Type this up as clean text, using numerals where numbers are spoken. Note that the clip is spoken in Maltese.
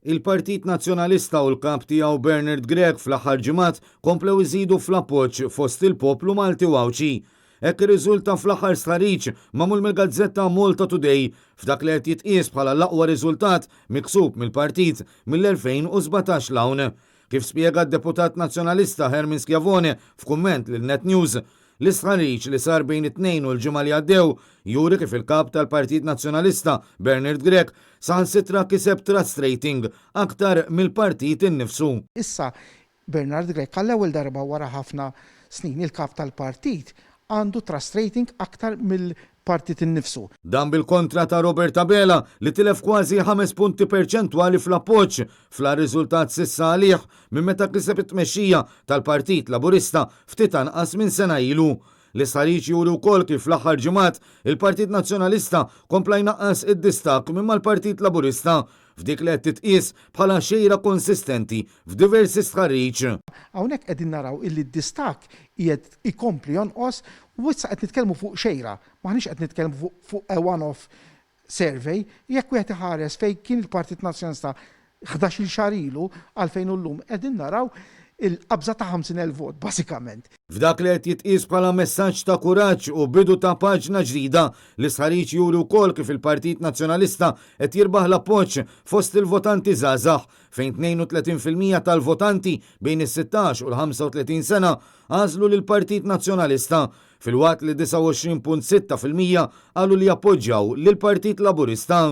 Il-Partit Nazzjonalista u l-Kap tiegħu Bernard Grech fl-aħħar ġimgħat komplew iżidu fl-appoġġ fost il-poplu Malti u Għawdxi. Hekk irriżulta fl-aħħar stħarriġ magħmul mill-gazzetta Malta Today f'dak li qed jitqies bħala l-aqwa riżultat miksub mill-partit mill-2017 'l hawn. Kif spjega d-deputat Nazzjonalista Herman Schiavone f'kumment lil Net News, l-istħarriġ li sar bejn it-Tnejn u l-Ġimgħa li għaddew juri kif il-Kap tal-Partit Nazzjonalista Bernard Grech saħansitra kiseb trust rating aktar mill-partit innifsu. Issa Bernard Grech għall-ewwel darba wara ħafna snin il-Kap tal-partit għandu trust rating aktar mill-partit innifsu. Dan bil-kontra ta' Robert Abela li tilef kważi 5 punti perċentwali fl-appoġġ fl-agħar riżultat s'issa għalih minn meta kiseb it-tmexxija tal-Partit Laburista ftit anqas minn sena ilu. L-istħarriġ juri wkoll kif fl-aħħar ġimgħat il-Partit Nazzjonalista kompla jnaqqas id-distakk minn mal-Partit Laburista f'dik li qed titqies bħala xejra konsistenti f'diversi stħarriġ. Hawnhekk qegħdin naraw illi d-distakk qiegħed ikompli jonqos u issa qed nitkellmu fuq xejra, m'aħniex qed nitkellmu fuq fuq a one-off survey. Jekk wieħed iħares fejn kien il-Partit Nazzjonalista ħdax-il xahar ilu għal fejn hu llum qegħdin naraw il-qabża ta' 50,000 vot bażikament. F'dak li qed jitqies bħala messaġġ ta' kuraġġ u bidu ta' paġna ġdida, l-istħarriġ juri wkoll kif il-Partit Nazzjonalista qed jirbaħ l-appoġġ fost il-votanti żgħażagħ, fejn 32% tal-votanti bejn is-16 u l-35 sena għażlu lill-Partit Nazzjonalista, filwaqt li 29.6% qalu li jappoġġjaw lill-Partit Laburista.